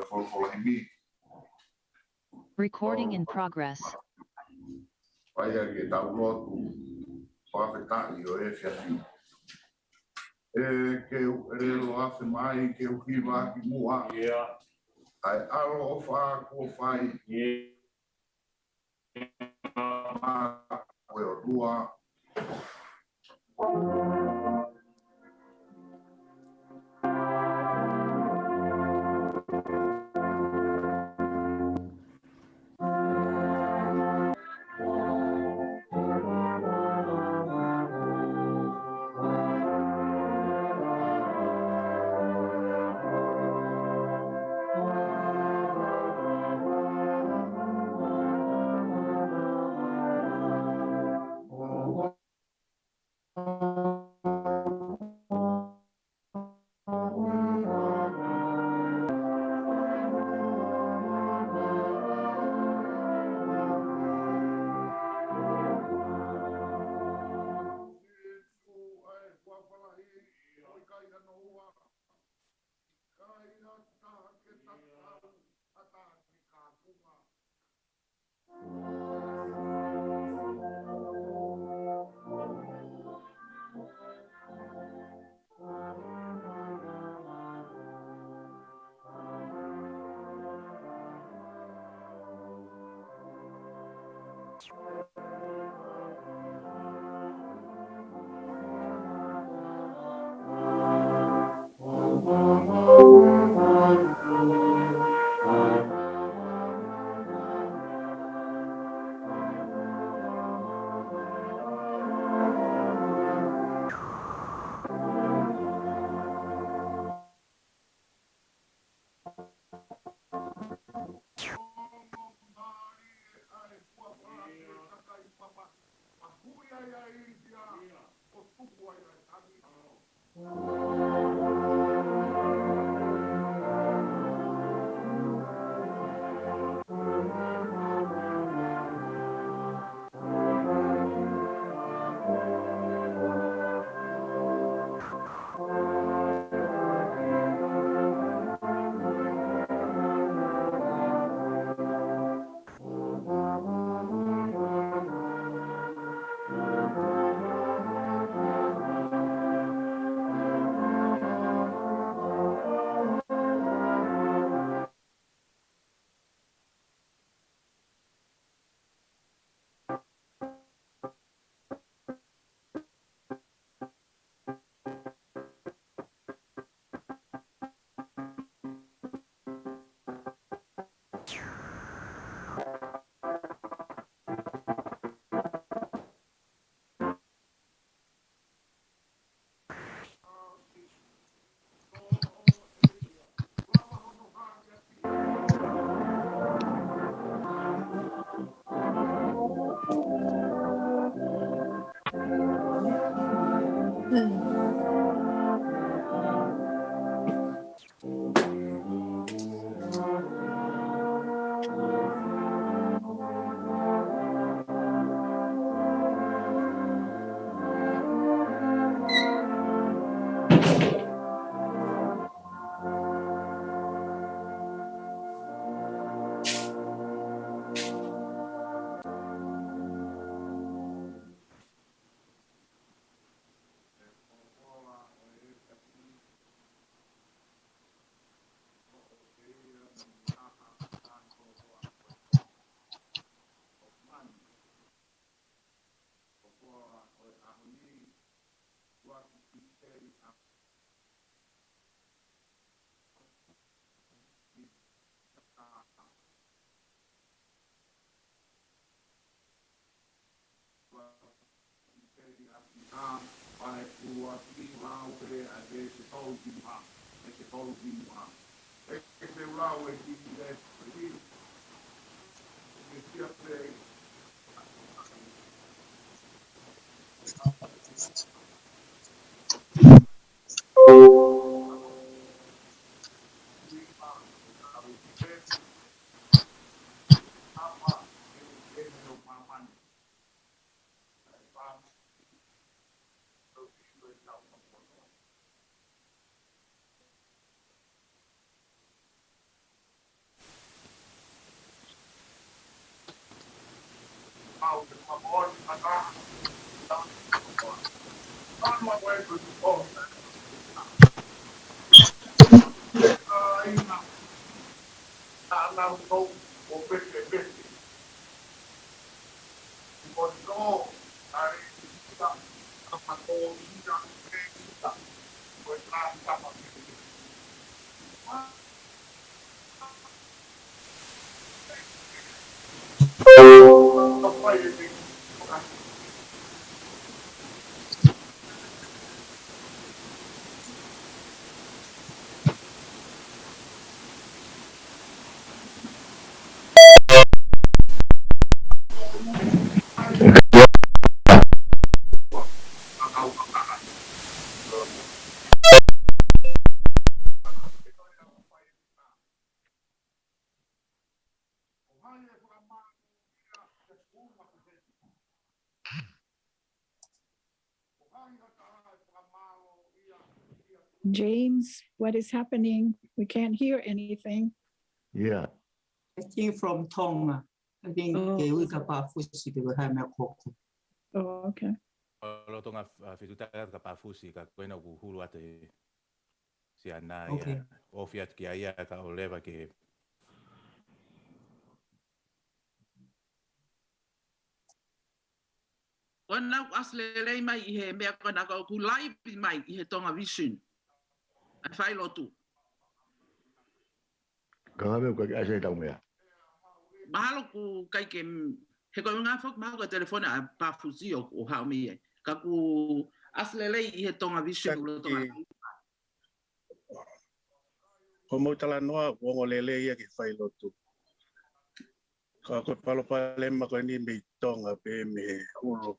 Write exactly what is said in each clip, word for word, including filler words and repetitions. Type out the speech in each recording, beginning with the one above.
folofola himi. Recording in progress. Fai ʻaki ʻetau lotu fakafetaʻi ʻo e efiafi ni. ʻE ke u ʻelelo afe mai ke u hiva ki muʻa. ʻA e ʻaloʻofa kuo fai. Ko e ʻOtua. James, what is happening? We can't hear anything. Yeah. I think from Tonga. I think Oh. Ke ui ka pafusi pe ko e hā e meʻa ʻoku hoko. Oh, okay. ʻOku lolotonga, uh, fetutaki atu ka pafusi ka ko ena ʻoku hulu atu he siana ia. Okay. ʻOfi atu ki ai ia ka ʻoua leva ke ʻOua naʻa ku ʻasi lelei mai ʻi he meʻa ko ena ka ʻoku live mai ʻi he Tonga Vision. ʻA e failotu. Ka ngā meʻa ʻoku ʻikai ʻasi ai ʻetau meʻa. Mahalo ʻoku ʻikai ke, he ko e ngaahi foki mahalo ko e telefoni ʻa pafusi ʻoku haʻu mei ai. Ka ʻoku ʻasi lelei ʻi he Tonga Vision ʻoku lolotonga. Ko mau talanoa, ʻoku ongo lelei ia ki he failotu. Ka ko e palopalema ko eni mei Tonga pē mei he hulu.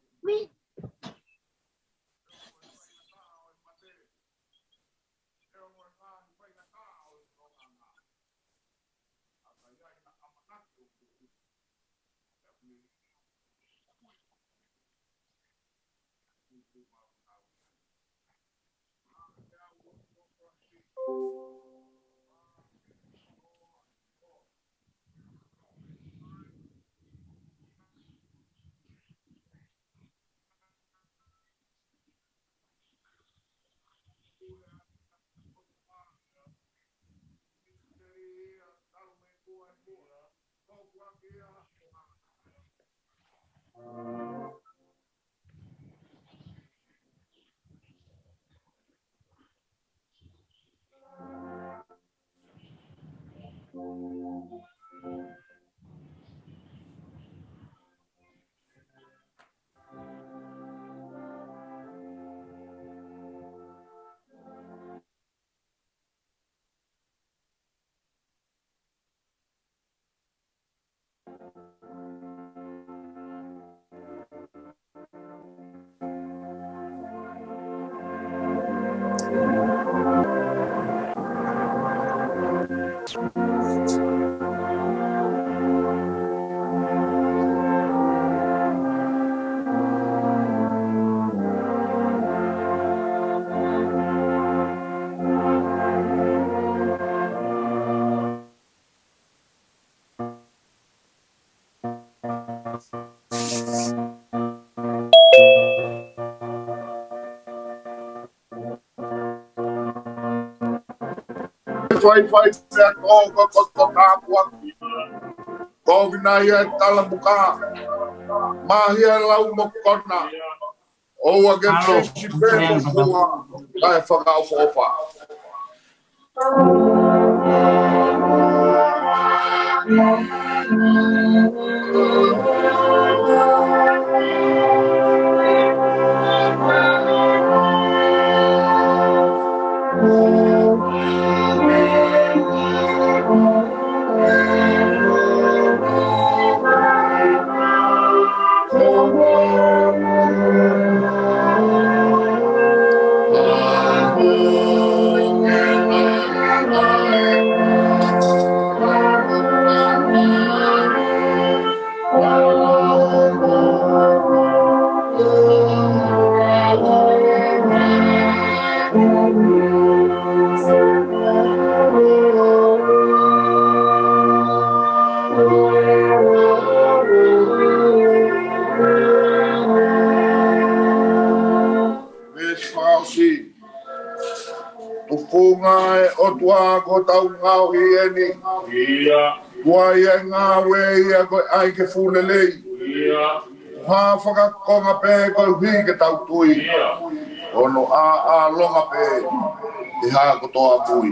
Faifai pea ko, ko, ko, ko tāpuaki. Ko vina ia e talamuka. Mahia lau mokona. ʻOua ke pisi pē mo fua, kae fakaʻofoʻofa. ʻOtua ko hotau ngaohi eni. Ia. Tuai e ngāue ia ko e ʻai ke fuʻu lelei. Ia. Hā fakakonga pē koeʻuhi ke tau tui. Ia. Ono ʻa, ʻa longa pē ʻi he hā kotoa mui.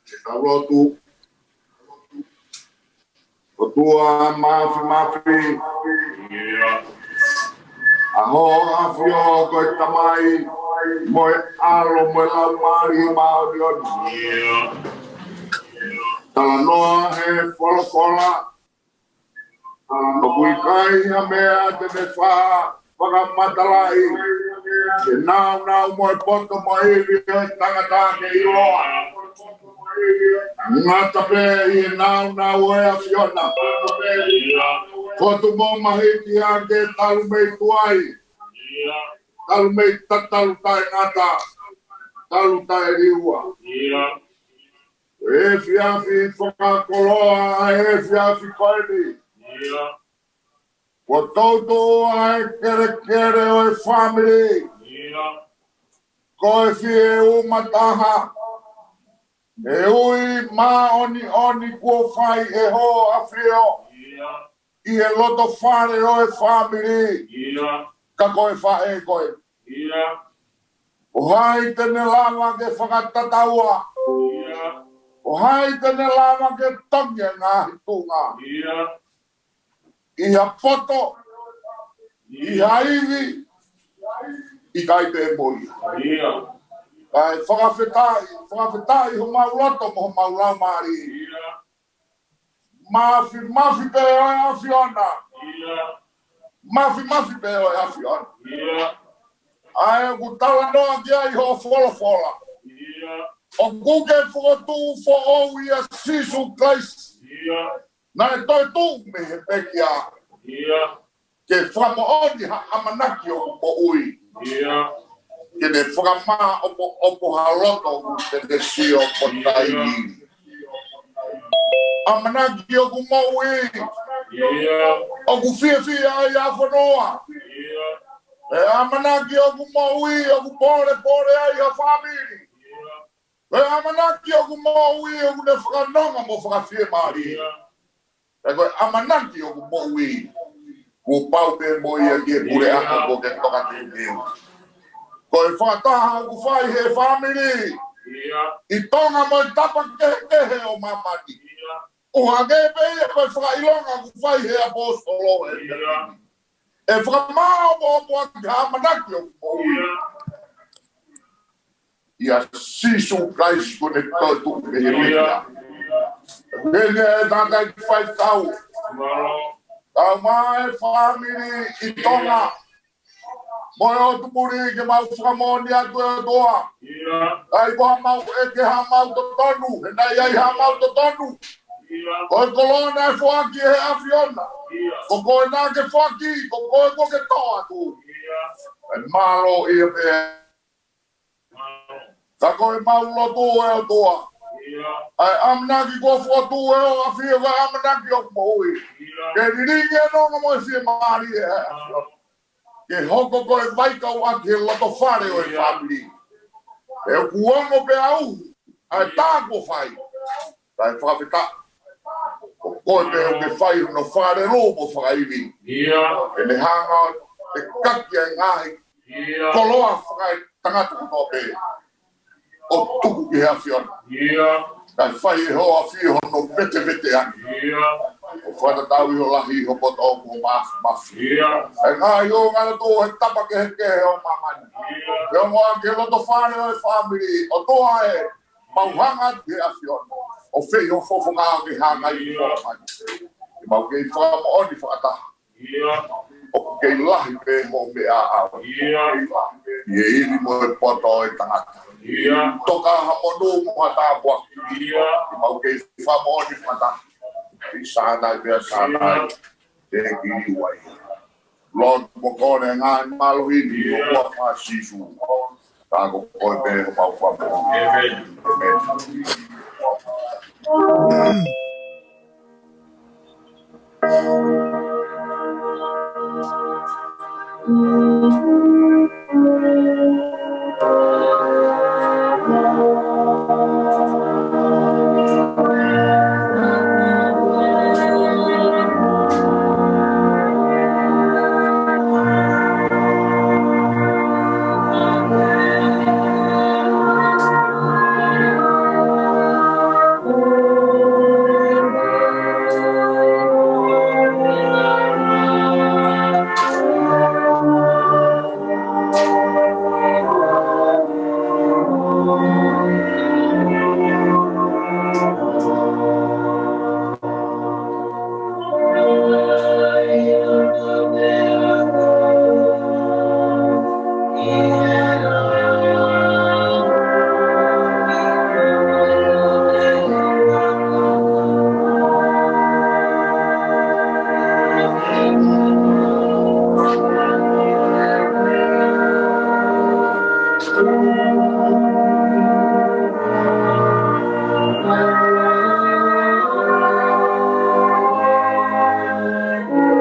Ke tau lotu. ʻOtua Māfimafi, ʻa hoʻo ʻAfio ko e Tamai, mo e ʻAlo, mo e Laumālie Māʻoniʻoni. Talanoa he folofola, ʻoku ʻikai ha meʻa te ne fa-, fakamatalaʻi ʻa e nāunau mo e poto mo e ivi ʻo e tangata ke ʻiloa. Ngata pē ʻi he nāunau ʻo e ʻAfiona. Ko tu mo mahiki ange talu mei tuai. Talu mei tatalu taʻengata. Talu taʻeliua. Efiafi fakakoloa, efiafi ko eni. Ia. Kuo toutou ʻa e kelekele ʻo e fāmili. Ia. Ko e fie uma taha. E ui māʻoniʻoni kuo fai ʻe hoʻo ʻAfio. Ia. ʻI he loto fale ʻo e fāmili. Ia. Ka ko e faʻē ko ē. Ia. ʻO hai te ne lava ke fakatataua. Ia. ʻO hai te ne lava ke tongi e ngaahi tuʻunga. Ia. ʻI ha poto. Ia. ʻI ha ivi. ʻIkai pē mo ia. Ia. Kae fakafetaʻi, fakafetaʻi homau loto mo homau laumālie. Ia. Māfimafi pē ʻo e ʻAfiona. Ia. Māfimafi pē ʻo e ʻAfiona. Ia. ʻA ē ʻoku talanoa ki ai hoʻo folofola. Ia. ʻOku ke fokotuʻu foʻou ʻia Sīsū Kalaisi. Ia. Naʻe toetuʻu mei he pekia. Ia. Ke fakamoʻoni ha ʻamanaki ʻoku moʻui. Ia. Ke ne fakamāʻopoʻopo ha loto ʻoku te ne sio mo taimi. Ia. ʻAmanaki ʻoku moʻui. Ia. ʻOku fiefia ai ʻa e fonua. Ia. ʻE ʻamanaki ʻoku moʻui, ʻoku polepole ai ha fāmili. Ia. ʻE ʻamanaki ʻoku moʻui, ʻoku ne fakanonga mo fakafiemālie. Ia. Ka ko e ʻamanaki ʻoku moʻui, kuo pau pē mo ia ki he puleʻanga kuo ke toka teuteu. Ko e fakataha ʻoku fai he fāmili. Ia. ʻI Tonga mo e tapa kehekehe ʻo māmani. Ia. ʻO hangē pē ia ko e fakaʻilonga ʻoku fai he ʻaposetolo ē. Ia. ʻE fakamāʻopoʻopo ʻaki ha ʻamanaki ʻoku moʻui. Ia. ʻIa Sīsū Kalaisi kuo ne toetuʻu mei he pekia. Ia. Pehē ʻe he tangataʻeiki faifekau. Mālō. Tau mai fāmili ʻi Tonga. Mo e ʻotu muli ke mau fakamoʻoni atu ʻe ʻOtua. Ia. ʻAi ko haʻamau ʻeke haʻamau totonu. He naʻe ʻi ai haʻamau totonu. Ia. Ko e koloa naʻe foaki ʻe he ʻAfiona. Ia. Ko koe naʻa ke foaki, ko koe kuo ke toʻo atu. Ia. ʻE mālō ia pē. Ka ko ʻemau lotu ʻe ʻOtua. Ia. ʻA e ʻamanaki kuo fokotuʻu ʻe hoʻo ʻAfio, ko e ʻamanaki ʻoku moʻui. Ia. Ke lilingi e nonga mo e fiemālie ʻa e ʻAfiona. Ke hoko ko e vaikauʻaki he loto fale ʻo e, ia, fāmili. ʻE ʻoku ongo pē ʻa e tā kuo fai. Kae fakafetaʻi. Ko koe pē ʻoku ke fai hono fakalelei mo fakaivi. Ia. ʻE ne hanga ʻe kaki ʻa e ngaahi koloa fakaetangata kotoa pē ʻo tuku ki he ʻAfiona. Kae fai ʻe hoʻo ʻAfio hono veteveteange, ʻo fakatatau ʻi ho lahi, ho poto, mo ho māfimafi, ʻa e ngaahi ʻo ngana tō he tapa kehekehe ʻo māmani. Ke ongo ʻa e loto fale ʻo e fāmili, ʻo toa e mau hanga ki he ʻAfiona, ʻo fai ho fofonga ke hanga ʻi māmani. Ke mau kei fakamoʻoni fakataha ʻoku kei lahi pē hoʻo meʻa ʻaʻau ʻi he ivi mo e poto ʻo e tangata. Toka ha monū mo ha tāpuaki, ke mau kei fakamoʻoni fakataha ʻi Sānai pea Sānai, te kili uai. Lord, mo kole ngaahi mālohi ni ʻi he huafa ʻo Sīsū. Ka ko koe pē homau Fakamoʻui.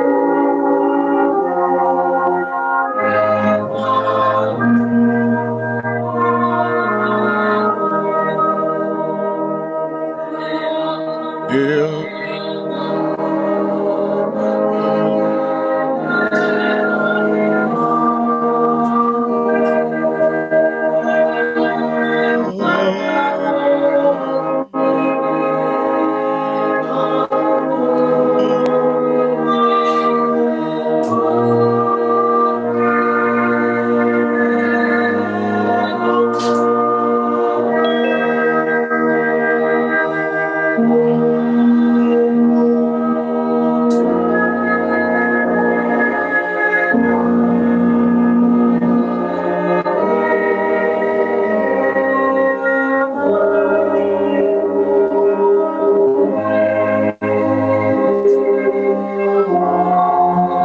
ʻĒmeni.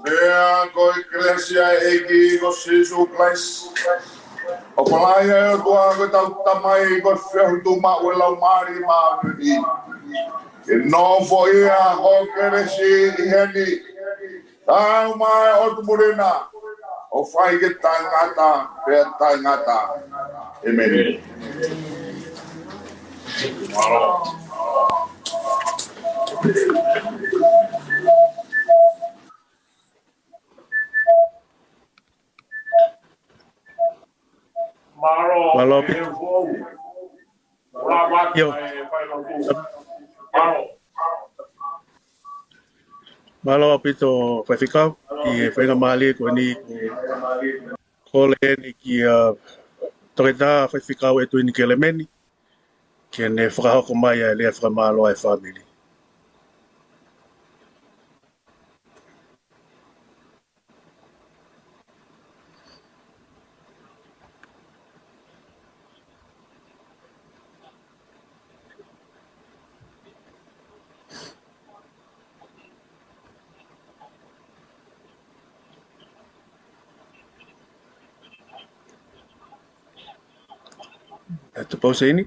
Pea ko e kelesi ʻa e ʻEiki ko Sīsū Kalaisi, ʻofa lahi ʻa e ʻOtua ko ʻetau Tamai, ko e feohi tuʻu maʻu ʻa e Laumālie Māʻoniʻoni, ke nofoʻia ho kelesi ʻi heni, taau mai ʻo tuʻumulina, ʻo fai ke taʻengata pea taʻengata. ʻĒmeni. Mālō, mālō, ʻEiki. ʻIo. Mālō ʻaupito Faifekau, ʻi he faingamālie ko eni ko e kole eni kia Toketā Faifekau ʻEtuini Kelemeni, ke ne fakahoko mai ʻa e lea fakamālō ʻa e fāmili. Tupou Seini.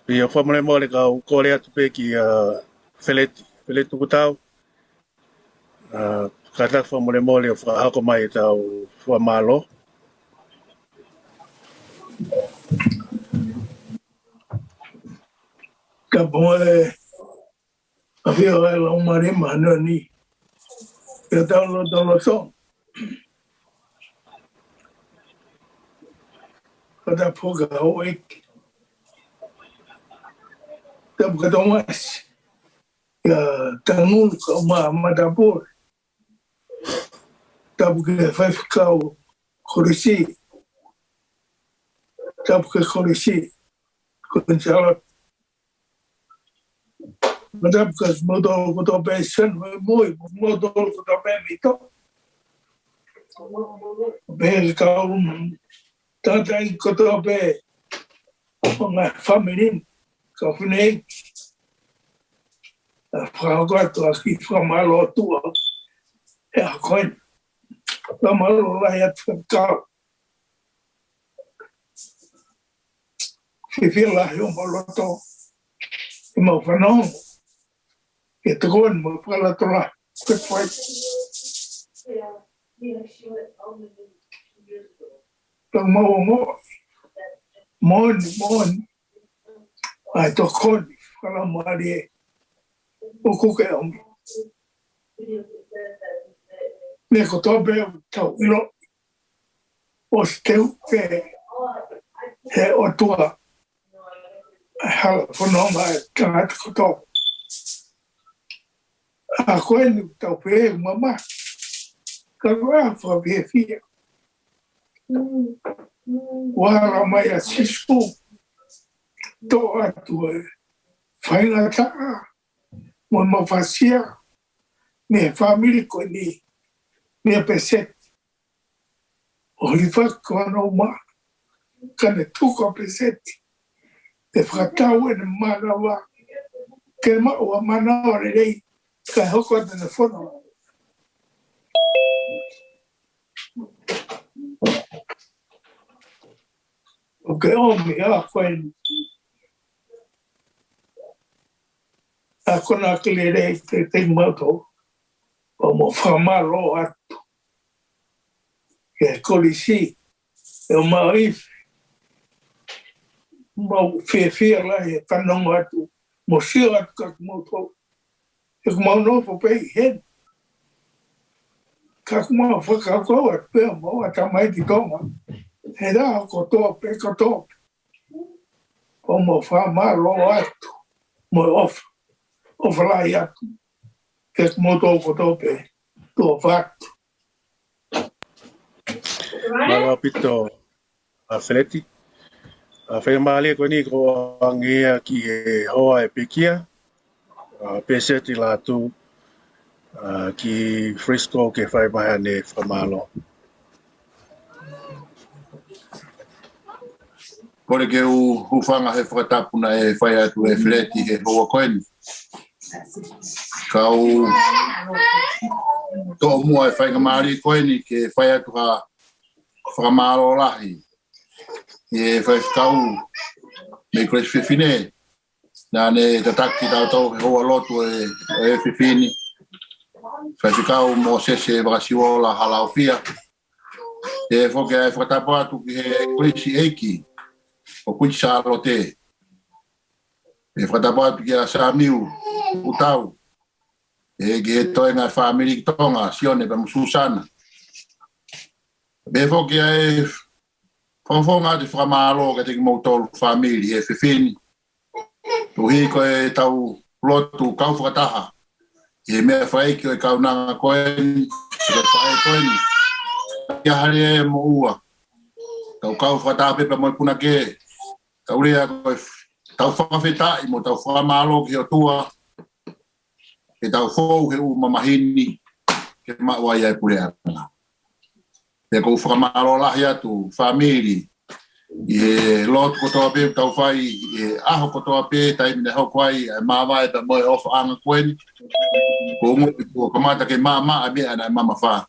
ʻIo, fakamolemole, kau kole atu pē kia Feleti, Feleti Tukutau. ʻA, kātaki fakamolemole ʻo fakahoko mai ʻetau fakamālō. Ka poe, ʻafio ʻa e Laumālie Māʻoniʻoni ʻi hotau lotolotonga. Ka tapu kia houʻeiki. Tapu kia Tōmasi. Kia Tangulu, kau mā, Matapule. Tapu kia Faifekau Kolisi. Tapu kia Kolisi. Kuini Sālote. Tapu kia kimoutolu kotoa pē Sanu mo e Moi, mo kimoutolu kotoa pē mito. Pea kau tangataʻeiki kotoa pē ʻo e ngaahi fāmili, kau fineʻeiki. ʻA, fakahoko atu ʻa e kiʻi fakamālō atu ʻa e ʻaho ko eni. Fakamālō lahi atu fakakau. Fiefia lahi homau loto ʻi heʻemau fanongo ki he tokoni mo e fakalotolahi kuo fai. Pea mau ongoʻi moʻoni, moʻoni ʻa e tokoni fakalaumālie ʻoku ke ʻomi. Meʻa kotoa pē ʻoku tau ʻilo ʻoku teu pē he ʻOtua ʻa e hala fononga ʻa e tangata kotoa. ʻA ko eni ʻoku tau pehē mamahi, ka ʻoku ʻa e fakafiefia. Ua hala mai ʻa Sīsū, toʻo atu e faingataʻa mo e mafasia mei he fāmili ko eni, mei Peseti. ʻO hifaki ko ʻena uma, ka ne tuku ʻa Peseti ke fakatau ʻene mānava, ke maʻu ʻa e mānava lelei, kae hoko atu ʻene fononga. ʻOku ke ʻomi ʻa ko eni, ʻa e akonaki lelei kiate kimautolu, ʻo mau fakamālō atu. Ke Kolisi, ʻe ʻomai, mau fiefia lahi he fanongo atu, mo sio atu kia kimoutolu. He ʻoku mau nofo pē ʻi heni. Ka ʻoku mau fakakaukau atu pē ʻo mau ʻatamai ki Tonga. He ʻaho kotoa pē, kotoa pē, ʻo mau fakamālō atu mo e ʻofa, ʻofa lahi atu kia kimoutolu kotoa pē. Tuʻa ʻofa atu. Mālō ʻaupito, ʻa Feleti. ʻA, faingamālie ko eni kuo ʻange ia ki he hoa ʻo e pekia, ʻa Peseti Lātū, ʻa, ki Frisco ke fai mai haʻane fakamālō. Kole ke u hūfanga he fakatapu naʻe fai atu ʻe Feleti he houa ko eni. Kau toʻo muʻa e faingamālie ko eni ke fai atu ha fakamālō lahi ʻi he faifekau mei Kolisi Fefine, naʻa ne tataki kitautolu he houa lotu ʻo e, ʻo e efiafi ni. Faifekau Mōsese Vakasiuola Halaofia. ʻE foki ʻa e fakatapu atu ki he Kolisi ʻEiki ʻo Kuini Sālote. ʻE fakatapu atu kia Samiu Utau. ʻE ki he toenga ʻo e fāmili ki Tonga, Sione pea mo Susana. ʻE foki ʻa e fakafofonga atu e fakamālō kiate kimoutolu fāmili he efiafi ni. Koeʻuhi ko ʻetau lotu kau fakataha ʻi he meʻa fakaʻeiki ʻo e kaunanga ko eni, ʻo e faʻē ko eni. ʻIkai hale ʻe moʻua. Tau kau fakataha pē pea mo e punake. Tau lea ko e f-, tau fakafetaʻi mo tau fakamālō ki he ʻOtua. Ke tau fou he ʻū mamahi ni ke maʻu ai ʻa e puleʻanga. Pea ʻoku ou fakamālō lahi atu fāmili ʻi he lotu kotoa pē ʻoku tau fai, ʻi he ʻaho kotoa pē, taimi naʻe hoko ai ʻa e māvae pea mo e ʻofaʻanga ko eni. Ko e ongo ʻi kuo kamata ke maʻamaʻa meʻa naʻe mamafa.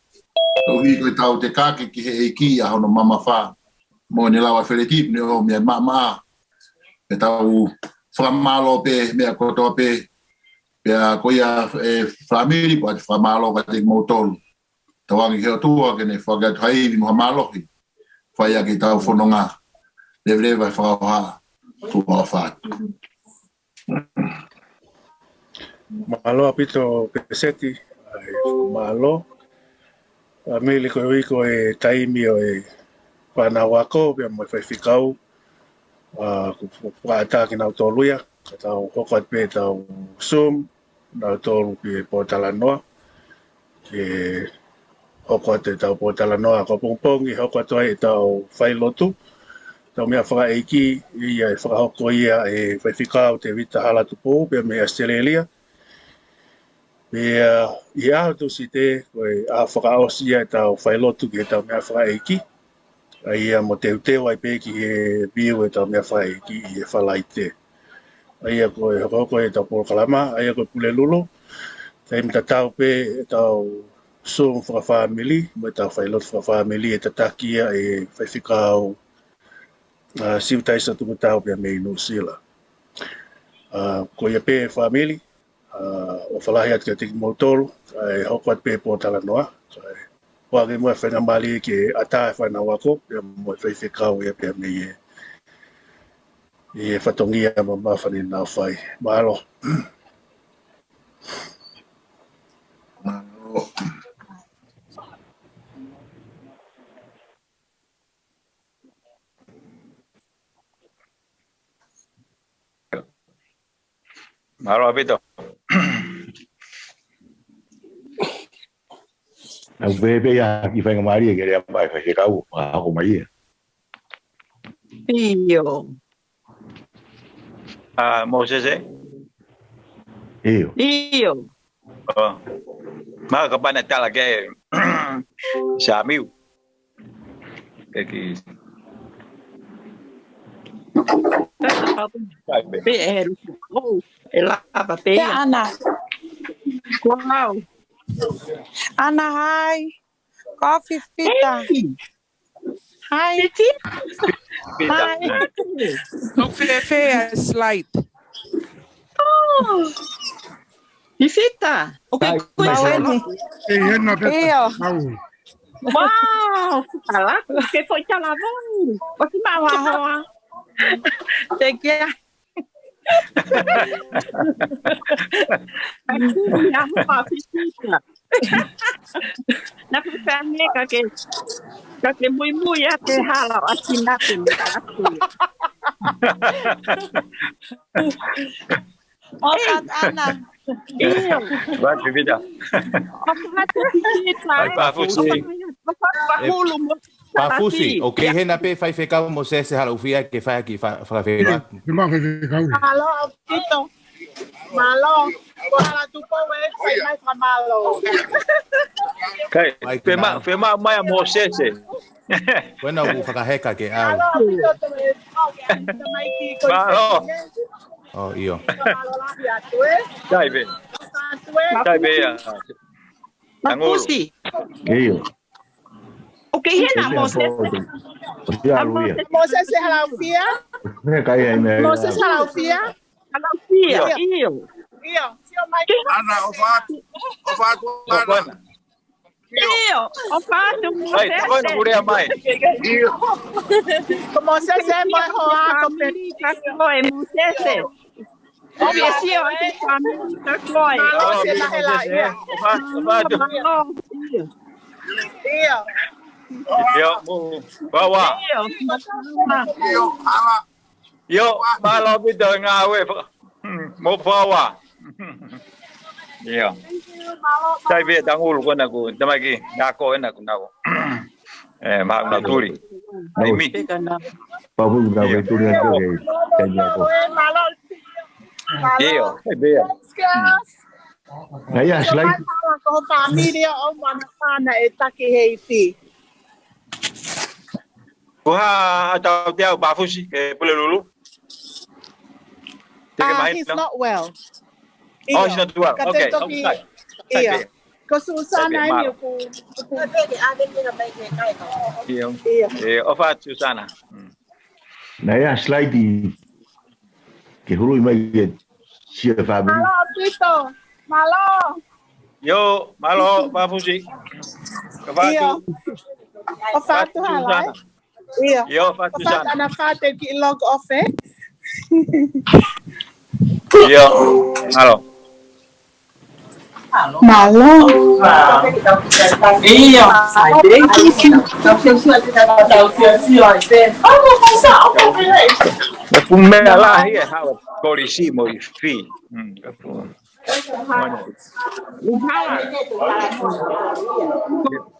Koeʻuhi ko e tau te kake ki he ʻEiki ʻa hono mamafa. Mo ne lau ʻa Feleti, ne ʻomi ʻa e maʻamaʻa. Pea tau fakamālō pē, meʻa kotoa pē. Pea ko ia e fāmili, pea te fakamālō kiate kimoutolu. Tauange ki he ʻOtua ke ne foaki atu ha ivi mo ha mālohi. Fai ʻaki ʻetau fononga. Leveleva e fakaʻofa. Tuʻa ʻofa atu. Mālō ʻaupito Peseti, ʻa e mālō. Fāmili, koeʻuhi ko e taimi ʻo e fānau ako, pea mo e faifekau, ʻa, kuo fuʻu ʻatā kinautolu ia, ka tau hoko atu pē ʻetau Zoom, nautolu pē pōtalanoa, ke hoko atu ʻetau pōtalanoa ko pongipongi, hoko atu ai ʻetau failotu, ʻetau meʻafakaʻeiki, ʻa ia ʻe fakahoko ia ʻe Faifekau Tevita Halatupu, pea mei ʻAositelēlia. Pea ʻi he ʻaho Tūsite, ko e ʻaho fakaʻosi ia ʻetau failotu ki heʻetau meʻafakaʻeiki. ʻA ia mo teuteu ai pē ki he view ʻetau meʻafakaʻeiki ʻi he Falaite. ʻA ia ko e hokohoko ʻetau polokalama, ʻa ia ko e Pulelulu. Taimi tatau pē ʻetau Zoom fakafāmili, mo ʻetau failotu fakafāmili ʻe tataki ia ʻe Faifekau, ʻa, Siutaisa Tuputau pea mei Nuʻusila. ʻA, ko ia pē fāmili, ʻa, ʻofa lahi atu kiate kimoutolu, ʻa, ʻe hoko atu pē pōtalanoa, ʻa, ʻoange muʻa e faingamālie ke ʻatā e fānau ako, pea mo e faifekau ia pea mei he, ʻi he fatongia mamafa ne nau fai. Mālō. Mālō. Mālō ʻaupito. ʻOku pehē pē ia ki he faingamālie ke lea mai e faifekau, ʻa, hoko mai ia. ʻIo. ʻA, Mōsese? ʻIo. ʻIo. ʻO. Mahalo kapau naʻe tala ki ai ʻe Samiu. ʻEiki. Pea ʻe luku. ʻOu, ʻe lava pē ia. Ana. Kuo lau. Ana, hai. Coffee Fita. Hey. Hai. Fita. Hai. ʻOku fēfē ʻa e slide? ʻOu. ʻI Fita. ʻOku ke Hai, kui mai ʻo Sani. Eni. Ei, hena pē. ʻIo. Au. Wow, talaku, ke foʻi talavou. ʻOsi maʻu ha hoa. Thank you. Ai, kui ha hoa, Fita. Naʻa ku fēfē ka ke, ka ke muimui ʻa e hala ʻo ʻasi nape me ka aku. ʻOka ana. ʻIo. Vai, Pipita. ʻOka atu Pipita. Vai, Pafusi. ʻOka atu Pahulu mo Pafusi, Salafia. ʻOku kei hena pē faifekau Mōsese Halaufia ke fai ha kiʻi fa-, fakafeʻiloaki. Ke mā faifekau. Mālō, ʻaupito. Mālō. Ko Halatupu ē, fai mai fakamālō. Kai, Mai fema, kina. Fema mai ʻa Mōsese. Ko ena ʻoku fakaheka ke au. Mālō, ʻaupito, tamaiki, ko Mālō. ʻIo. Mālō lahi atu ē. Kai pē. Atu ē. Kai pē ia. Angulu. Pafusi. ʻIo. ʻOku kei hena Mōsese. Mōsese Halaufia. Mōsese Halaufia. Halaufia, ʻio. ʻIo. Ana, ʻofa atu, ʻofa atu, ʻofa atu. ʻIo, ʻofa atu Mōsese. Ko Mōsese mo e hoa ko Peni. Ka ko e Mōsese. ʻOku ke sio ʻi he fāmili ka ko e. Mālō, ʻofa atu. ʻIo. ʻIo, mo, Paua. ʻIo. ʻIo, mālō ʻaupito e ngāue. Mo Paua. ʻIo. Sai pē tangulu ko ena ku, tamaiki, ngā ko ena ku nau. ʻE, mā, mā tuli. Imi. Papu, mā tuli ʻio. Mālō. ʻIo, sai pē ia. Nā ia, slide. Ko fāmili ʻo Mana Pana ʻe taki heifi. Ko ha ʻatā ʻoku te au Pafusi, ʻe Pulelulu. Te ke Ah, mahino? He's not well. Oh, he's not well. Ka te Okay, toki, okay. Sai pē ia. Ko Susana eni ʻoku, ʻoku. ʻIo. ʻIo. ʻIo, ʻofa atu Susana. Mm. Naʻe ʻi ai ha slide ke huluʻi mai ke sio e fāmili. Mālō, Tito. Mālō. ʻIo, mālō, Pafusi. ʻOfa atu. ʻIo. ʻOfa atu, hala, Susana. ʻIo. ʻIo, ʻofa atu, Susana. ʻAna fate ki log off, ē? ʻIo, mālō. Mālō. ʻIo. ʻOku meʻa lahi e hala kolisi mo e fee. Mm.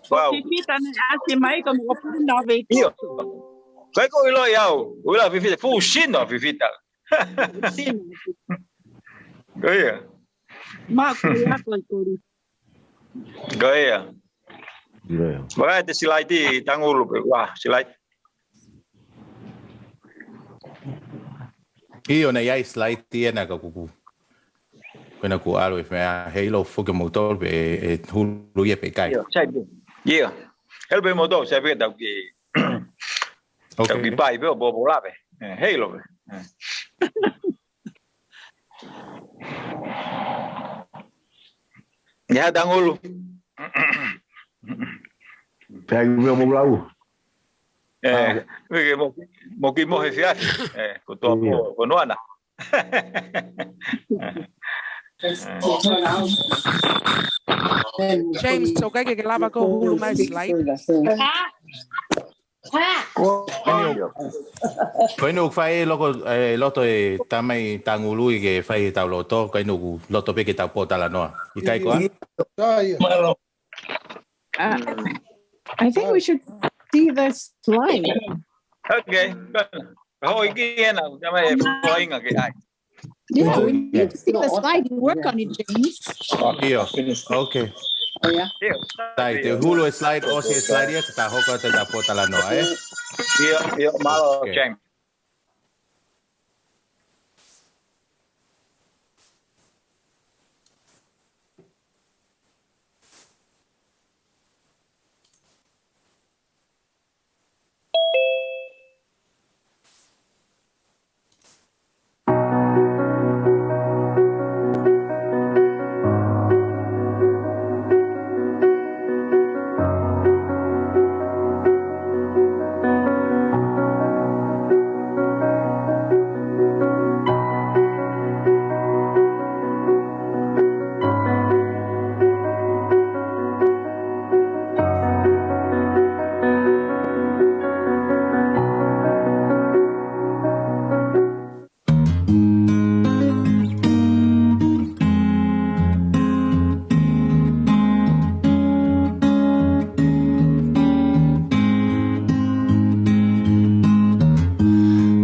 Wow. Fifita ne ʻasi mai ka mo puna vei. ʻIo. Kai ko ilo iau. Uila fifita. Fuʻu sino fifita. Sino. Ko ia. Ma ko ia ko i kori. Ko ia. Ko ia. Vaka te slide Tangulu pē. Wa, slide. ʻIo, naʻe ʻi ai slide ʻena ka kuku. Ko ena kuo ʻalu e meʻa, heiʻilo foki mo tolu pē, ʻe, ʻe hulu ia pe ʻikai. ʻIo, sai pē. ʻIo. Helu pē mo tolu, sai pē tau ke. Ok. Tau ke pai pē, ʻo popo la pē. ʻE, heiʻilo pē. ʻE. ʻIo, Tangulu. Pea ki meʻa mo lau. ʻE, ah, ok. Mo ki mo, mo ki mo he fiafi. ʻE, ko toa, ʻio, ko, ko noana. James, ʻoku ʻikai ke ke lava ʻo hulu mai e slide? Ko eni ʻoku fai e loko, e loto e tamai Tangulu ʻi ke fai e tau loto, ko eni ʻoku loto pē ke tau pōtalanoa. ʻIkai koā? Mālō. Uh, I think we should see the slide. Okay. Hoi ki ena, tamai e fōinga ke ai. Yeah, we need to see the slide. You work on it, James. ʻIo. Okay. ʻIo. Sai, te u hulu e slide, ʻosi e slide ia, te ta hoko atu ʻeta pōtalanoa, ē? ʻIo, ʻio, mālō, okay, James.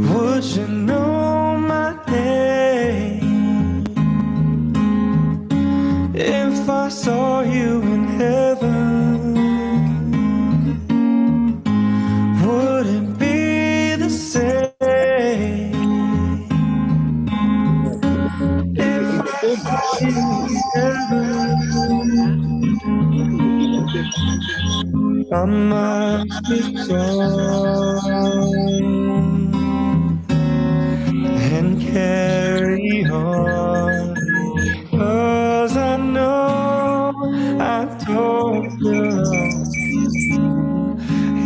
Would you know my name if I saw you in heaven? Would it be the same if I saw you in heaven? I must be strong and carry on, 'cause I know I don't belong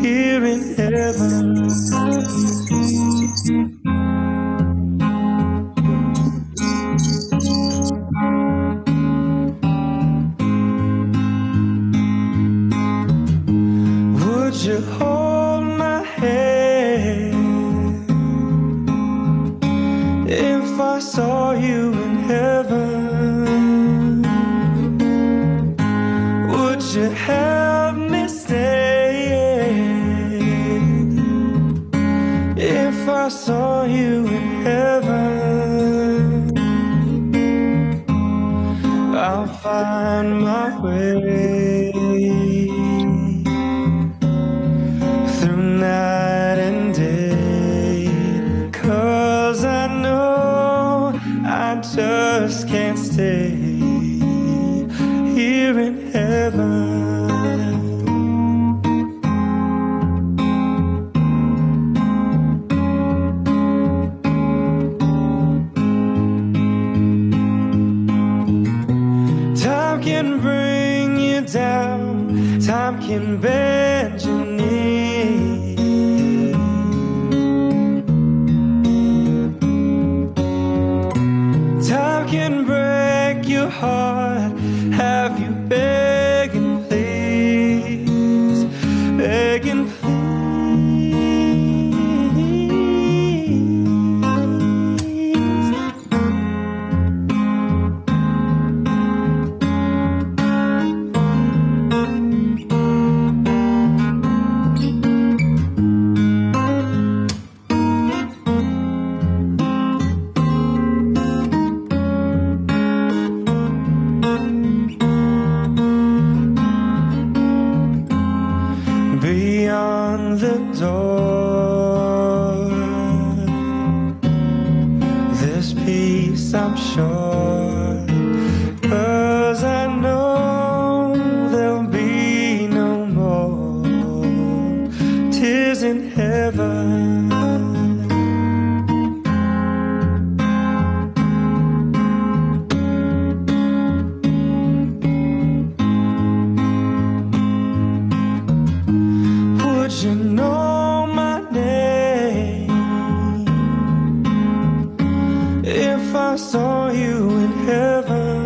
here in heaven. Would you hold my hand if I saw you in heaven? Would you help me stand if I saw you in heaven? I'll find my way through night and day, 'cause I know I just can't stay here in heaven. heaven. Time can bring you down, time can bend your knees. Time can break your heart, have you begging, please, begging, please. Beyond the door, there's peace, I'm sure, 'cause I know there'll be no more tears in heaven. Would you know my name if I saw you in heaven?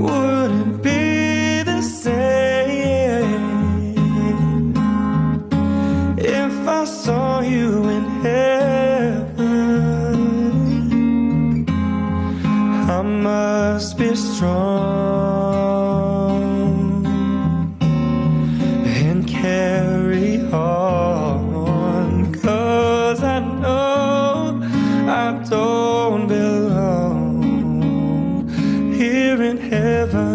Would it be the same if I saw you in heaven? I must be strong and carry on, 'cause I know I don't belong here in heaven.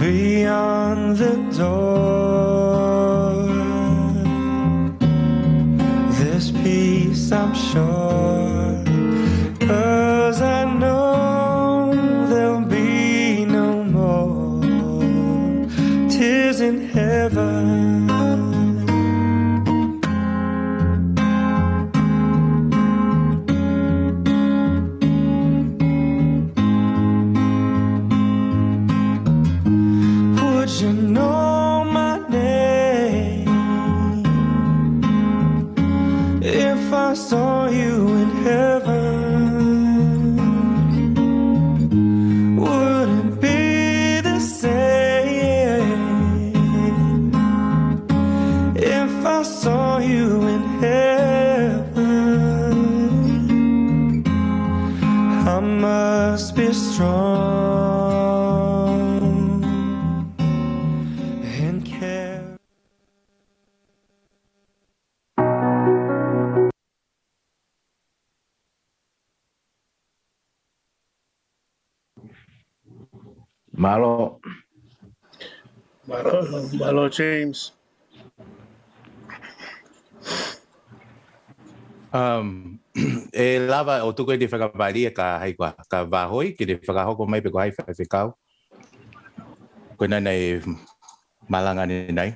Beyond the door, there's peace, I'm sure, 'cause I know there'll be no more tears in heaven. Would you know my name if I saw you in heaven? Would it be the same if I saw you in heaven? I must be strong and care. Mālō. Mālō, mālō, James. Um, ʻe lava ʻo tuku eni fakamālie ka hai koā, ka Vahoi, ke ne fakahoko mai pe ko hai faifekau ko ena naʻe malanga ʻanenai.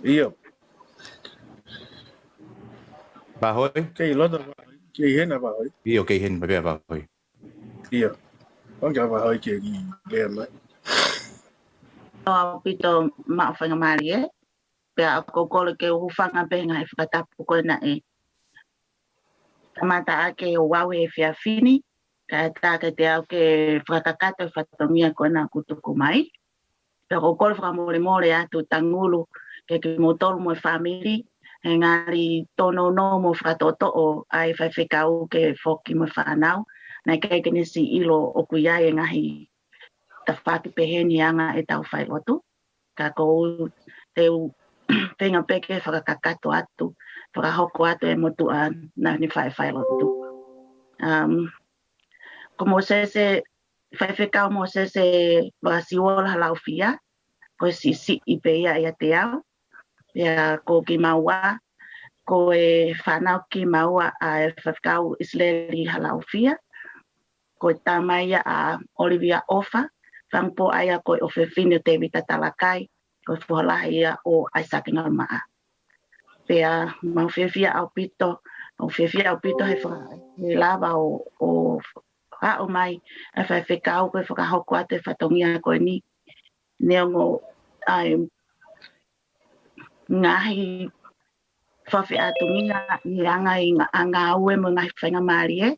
ʻIo. Vahoi? Kei loto Vahoi. Kei hena Vahoi. ʻIo, kei hena pē ʻa Vahoi. ʻIo. ʻOku ʻikai Vahoi ke kiʻi lea mai. ʻOku ʻaupito maʻu faingamālie. Pea ʻoku ou kole ke u hūfanga pē he ngaahi fakatapu ko ena ʻe kamata ʻaki ʻe au he efiafi ni, kae ʻatā kiate au ke fakakakato e fatongia ko ena kuo tuku mai. Pea ʻoku ou kole fakamolemole atu Tangulu, kiate kimoutolu mo e fāmili, he ngali tōnounou mo fakatoʻotoʻo ʻa e faifekau ke foki mo e fānau, naʻe ʻikai ke ne siʻi ʻilo ʻoku ʻi ai e ngaahi tafaʻaki pehē ni ʻa e anga ʻetau failotu. Ka ʻoku ou teu feinga pē ke fakakakato atu, fakahoko atu e motuʻa naʻa ne fai failotu. Um, ko Mōsese, Faifekau Mōsese Vakasiuola Halaufia, ko e siʻisiʻi pē ia ʻiate au. Pea ko kimaua, ko e fānau kimaua ʻa e Faifekau ʻIsileli Halaufia, ko e tama ia ʻa ʻOlivia ʻOfa, fanga pō ʻa ia ko e ʻofefine ʻo Tēvita Talakai, ko e foha lahi ia ʻo ʻAisake Ngalumaʻa. Pea mau fiefia ʻaupito, mau fiefia ʻaupito he faka-, he lava ʻo, ʻo aʻu mai ʻa e Faifekau ko e fakahoko atu e fatongia ko eni. Neongo ʻa e ngaahi fakafeʻātungia ʻi he anga ʻi ngā, ngāue mo e ngaahi faingamālie,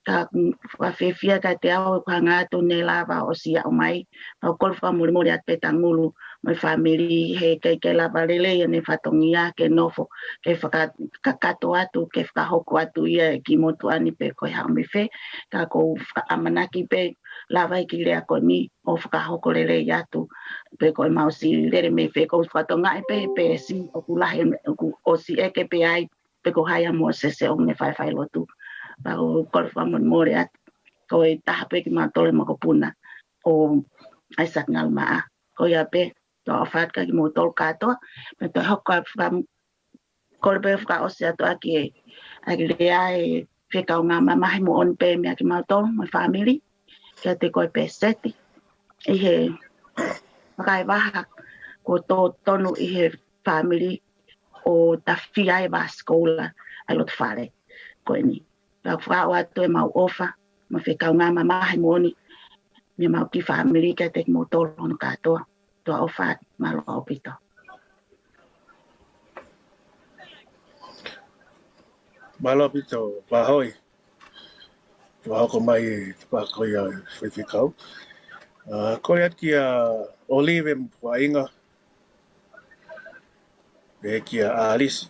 ka, mm, fakafiefia kiate au ʻeku hanga atu ne lava ʻo siʻi aʻu mai. Mau kole fakamolemole atu pē Tangulu mo e fāmili he ʻikai ke lava lelei ʻene fatongia ke nofo, ke fakakakato atu, ke fakahoko atu ia e kiʻi motuʻa ni pe ko e hā mei fē, ka ʻoku ou fakaʻamanaki pē lava e kiʻi lea ko eni ʻo fakahoko lelei atu, pe ko e mau siʻi lele mei fē, ʻoku ou fakatokangaʻi pē, pē siʻi ʻoku lahi, ʻoku ʻosi ʻeke pē ai, pe ko hai ʻa Mōsese ʻoku ne fai failotu. Pea ʻoku ou kole fakamolemole atu, ko e taha pē kimautolu e makapuna ʻo ʻAisake Ngalumaʻa. Ko ia pē, toe ʻofa atu kia kimoutolu kātoa, pea toe hoko atu faka-, kole pē fakaʻosi atu ʻaki e, ʻaki e lea e fekaungā mamahi moʻoni pē meia kimautolu mo e fāmili, kiate koe Pēseti. ʻI he fakaevaha kuo tō tonu ʻi he fāmili ʻo tafia e vāsikoula ʻa e loto fale ko eni. Pea fakaʻoatu e mau ʻofa, mo e fekaungā mamahi moʻoni, meia mau kiʻi fāmili kiate kimoutolu hono kātoa. Toe ʻofa atu, mālō ʻaupito. Mālō ʻaupito, Vahoʻi. Toe hoko mai e tafaʻaki ko ia e Faifekau. ʻA, kole atu kia ʻOlive mo Fuainga. Pea kia ʻAlisi.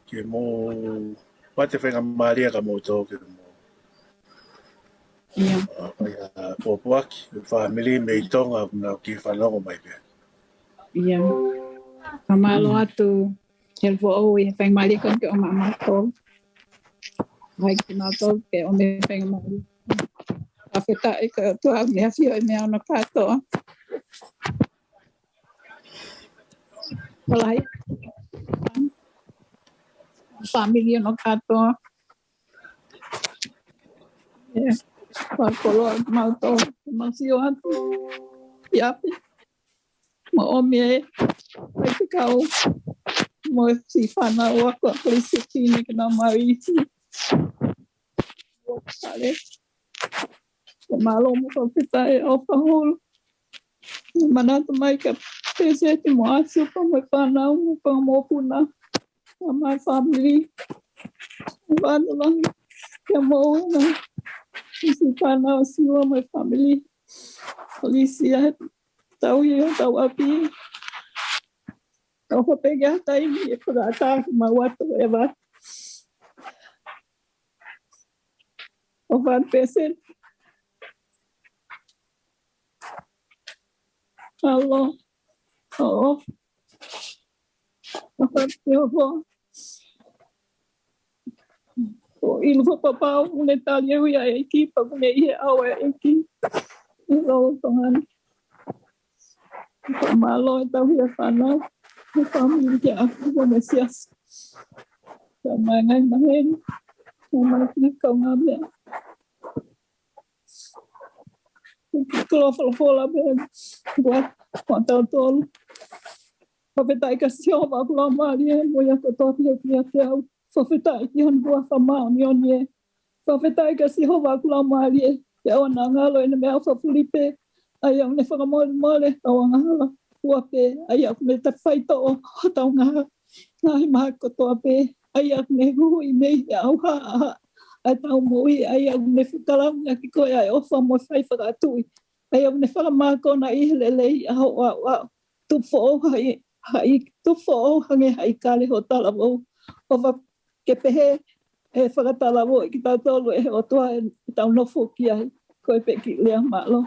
Ke mou pate faingamālie ka mou tō ke mou. ʻIo. ʻA, pea ia pōpoaki, e fāmili mei Tonga, na ki fanongo mai pē. ʻIo. Ka mālō atu, Hel Foʻou, ʻi he faingamālie ko eni ke ʻomai mautolu. Mai kiate mautolu ke ʻomai faingamālie. Fakafetaʻi ko e ʻOtua ʻoku ne ʻafio ʻi he meʻa hono kātoa. Kalahi. Fāmili hono kātoa. ʻE, fakakoloa mautolu, mau sio atu. ʻI ʻapi. Mo ʻomi e, Faifekau. Mo e siʻi fānau ako a Kolisi Kini ke nau maʻu ʻi he fale. Ko mālō mo fakafetaʻi e ʻofa hulu. Manatu mai kia Pēseti mo ʻAsi pea mo e fānau mo e fanga mokopuna. Pea mo e fāmili. Vanu lahi kia Moʻuena. Siʻi fānau Siua mo e fāmili. Kolisi ʻa e tauhi ʻo hotau ʻapi. ʻOfa pē ke ʻi ai ha taimi ʻe fakataha mai ʻo ʻoatu e vā. ʻOfa atu Pēseti. Alo. ʻO. ʻOfa atu Sihova. ʻOku ʻilo fakapapau ʻoku ne tali au ʻe he ʻEiki, pea ʻoku ne ʻi he ʻao ʻo e ʻEiki. ʻI loto Tonga ni. Fakamālō e tauhi e fānau, e fāmili kia ʻAsi pea mo e siasi. Pea mo e ngaahi maheni, pea mo e ngaahi kaungāmeʻa. Koloa folofola pē, ua, ua tautolu. Fakafetaʻi kia Sihova ʻoku laumālie, mo ia kotoa pē ʻoku ʻiate au. Fakafetaʻi ki hono huafa māʻoniʻoni ē. Fakafetaʻi kia Sihova ʻoku laumālie, pea ʻoua naʻa ngalo ʻene meʻa ʻofa fuli pē, ʻa ia ʻoku ne fakamolemole hotau angahala, fua pē, ʻa ia ʻoku ne tafaitoʻo hotau ngaahi, ngaahi mahaki kotoa pē, ʻa ia ʻoku ne huhuʻi mei he ʻauha ʻa ʻetau moʻui, ʻa ia ʻoku ne fakalangi ʻaki koe ʻa e ʻofa mo e fai fakatuʻi, ʻa ia ʻoku ne fakamākona ʻi he lelei ʻa hoʻo ʻaoʻao. Tupu foʻou ha i-, ha i-, tupu foʻou hangē ha ʻikale hoʻo talavou. ʻOfa ke pehē ʻe he fakatalavou ʻe kitautolu ʻe he ʻOtua ʻe tau nofo ki ai. Ko e pē kiʻi lea, mālō.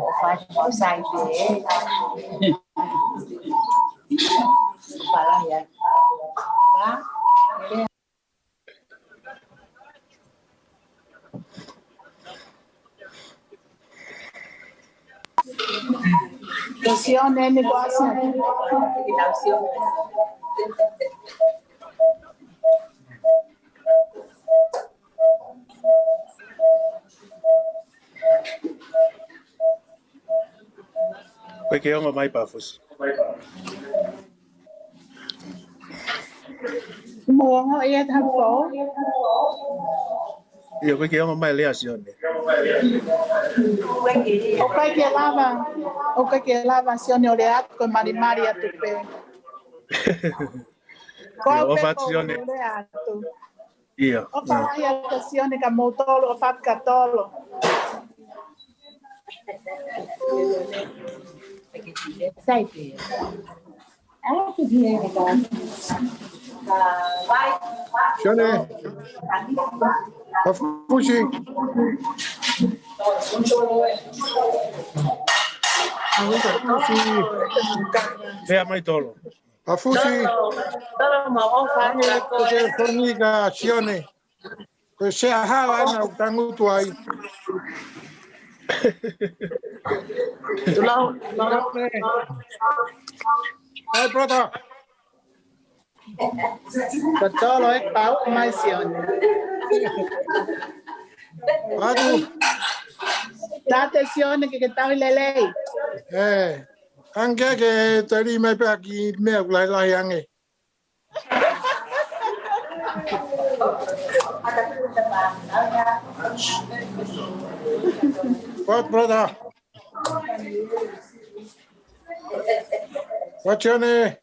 ʻoku fai mo sai pē, ē. Palaia. Ka? Ko Sione ni ko ʻAsi. Ko e ke ongo mai Pafusi. Mo ongo ia taha fo. Ia, ko e ke ongo mai lea Sione. ʻOku ʻikai ke lava, ʻoku ʻikai ke lava Sione ʻo lea atu, ko e malimali atu pē. Ko au pē ʻoku ou lea atu. Ia. ʻOfa lahi atu Sione kia moutolu, ʻofa atu kia tolo. Sai pē. Sione. Pafusi. Pafusi. Pea mai tolo. Mafusi. Tolo, tolo mo ʻofa. Hangē ko e telefoni kia Sione. Ko e sea hala ʻena ʻoku tangutu ai. Tulau, tulau. Hey, brother. Ko tolo e pau mai Sione. Atu. Tate Sione ke ke tauhi lelei. Eh, ange ke tali mai pē ʻaki meʻa ʻoku lahilahi ange. What, brother? What's your name?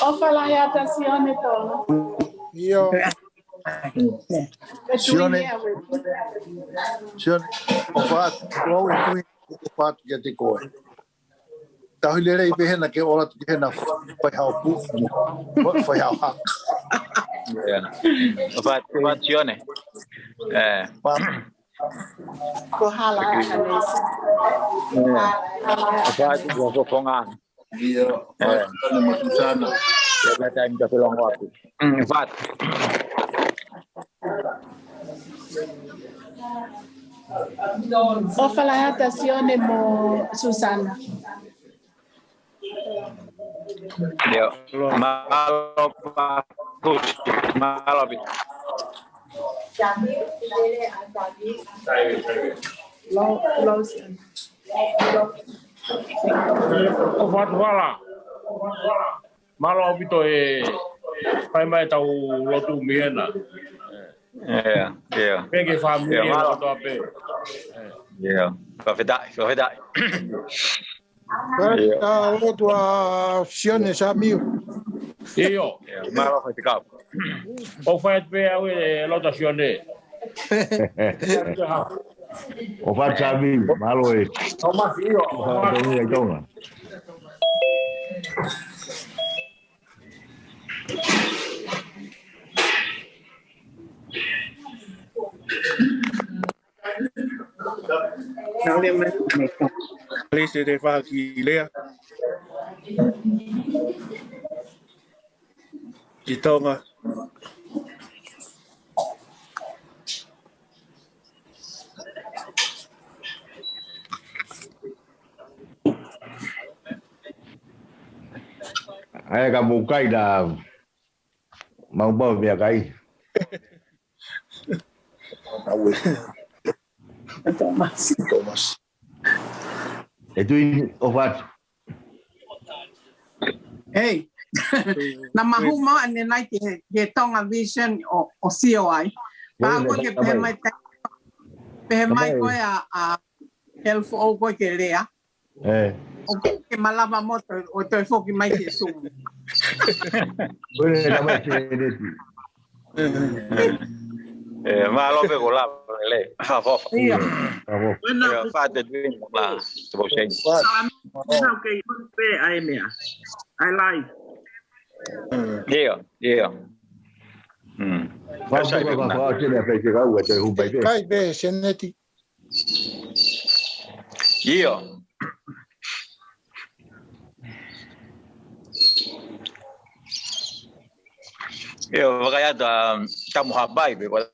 ʻOfa lahi atu Sione tolo. ʻIo. Sione. Sione, ʻofa atu, ʻofa atu kiate koe. Tauhi lelei pē hena ke ʻalu atu ki hena fai hao pu. Fai hao ha. Yeah. ʻOfa atu, ʻofa atu Sione. Eh. Ko hala ʻa Kalesi. Eh. ʻOfa atu, ko ko fonga. ʻIo, eh. Atu mo Susana. Ia ka taimi ka felongo atu. Mm, ʻofa atu. ʻOfa lahi atu Sione mo Susana. ʻIo, mālō Pakusi, mālō ʻaupito. Lau, lau Sione. ʻOfa atu hala. Mālō ʻaupito e fai mai ʻetau lotu mei hena. ʻIo, ʻio. Pea ke fāmili ʻio, mālō. Kotoa pē. ʻIo, fakafetaʻi, fakafetaʻi. ʻIo. Ka lotu ʻa Sione Samiu. ʻIo. ʻIo, mālō Faifekau. ʻOku fai atu pē au e lotu ʻa Sione. ʻOfa atu Samiu, mālō e. Thomas, ʻio. ʻOfa atu Tonga. Please, te faki lea. Ki Tonga. ʻAi ka mou kai na mau mau meʻakai. Thomas. Thomas. E tui ʻofa atu. Hey, na mahu mau ane nai ke, ke Tonga Vision ʻo, ʻo sio ai. Pea ko ke pehē mai, pehē mai ko e a, a, help o ko ke lea. Eh. ʻO ke malava mo toe, ʻo toe foki mai ke Zoom. Ko e lea mai ke leti. Eh, mālō pē ko la, le, fa, fa, fa. ʻIo. Fa, fa. ʻIo, fa te tuin, la, te vau sei. Salam, okay, pe ai mea. I like. ʻIo, ʻio. Mm. Fa, fa, fa, fa, te le pe ke kau, te hu pai pē. Kai pē, seneti. ʻIo. ʻIo, vakai atu, um, Tamu Hapai, pe ko